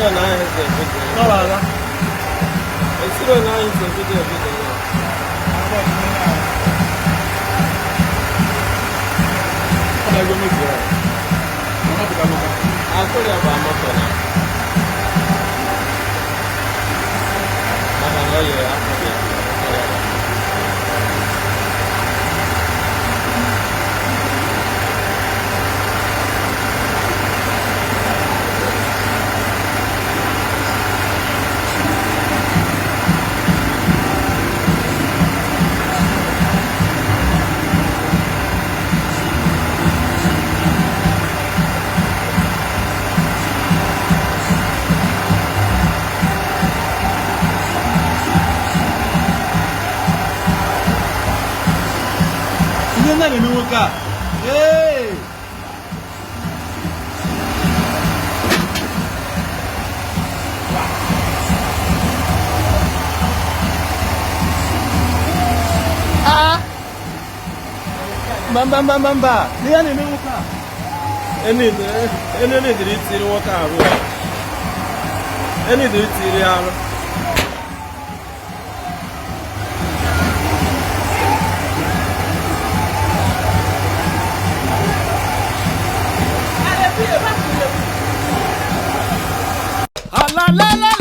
Esiro na anyị si ebido. Tọwara. Esiro na anyị si ebido ebido ya. Ọ na-ego moto ya. Ọ na-apụta n'ụka. Akụrụ ya bụ moto na. Maka na ọ yiri afọ gị. Ihe nna na-eme nwoke a. Ee! Ah! Mba mba mba mba mba. Ihe a na-eme nwoke a. Enidiri itiri nwoke arụ. Enidiri itiri arụ. Ala la la.